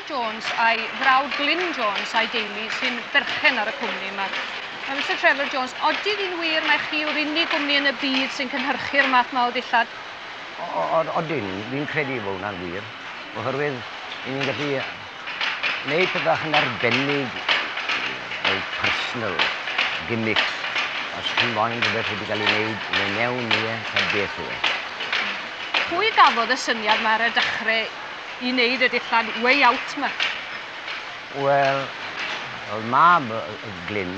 Jones a'i frawd Glyn Jones a'i deulu sy'n berchen ar y cwmni yma. Mae Mister Trevor Jones, odi hi'n wir mai chi yw'r unig gwmni yn y byd sy'n cynhyrchu'r math 'ma o ddillad? Odyn, fi'n credu bod hwnna'n wir, oherwydd 'y ni'n gallu gwneud peth bach yn arbennig, fel personal gimmicks, os chi'n moyn rhywbeth wedi cael ei wneud, fe wnewn ni e, ta beth yw e. Pwy gafodd y syniad 'ma ar y dechrau i wneud y dillad way out 'ma? Wel, oedd mab Glyn,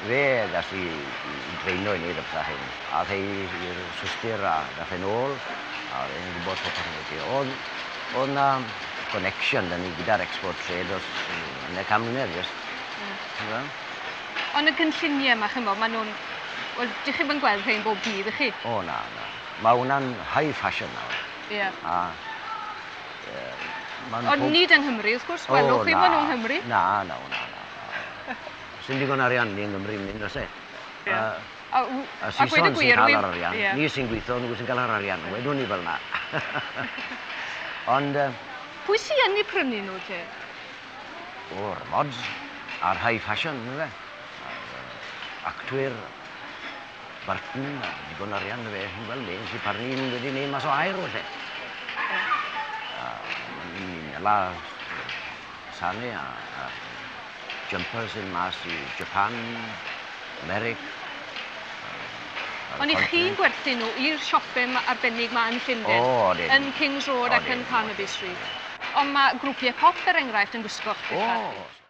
fe gas i i dreino i wneud y pethau hyn. Ath e i'r Swistir a dath e'n ôl, a oedd e'n gwybod popeth ambiti. Oedd, oedd 'na connection 'da ni gyda'r export trade dros hanner can mlynedd jyst. Ti'n gweld? Ond y cynlluniau 'ma, chimod, maen nhw'n... Wel, dych chi'm yn gweld rhein bob dydd, 'y chi? O na, na. Mae hwnna'n high fashion nawr. Ie. A ma'n Ond nid yng Nghymru, wrth gwrs, welwch chi maen nhw yng Nghymru. Na, na, na, na. Sdim digon arian ni yng Nghymru i mynd, oes e? Ie. A Saeson sy'n cael yr arian. Ni sy'n gweithio, nhw sy'n cael yr arian. Wedwn ni fel 'na. Ond... Pwy sy yn eu prynu nhw te? O'r mods a'r high fashion, yndyfe? Actwyr, Burton, a digon arian 'da fe. Chi'n gweld, fe sy'n prynu un wedi wneud mas o aur falle. A ni'n hala sane a jumpers yn mas i Japan, Americ. Ond 'y chi'n gwerthu nhw i'r siope arbennig 'ma yn Llundain? O, odyn. Yn Kings Road ac yn Carnaby Street. Ond mae grwpiau pop, er enghraifft, yn gwisgo'ch dillad chi. O!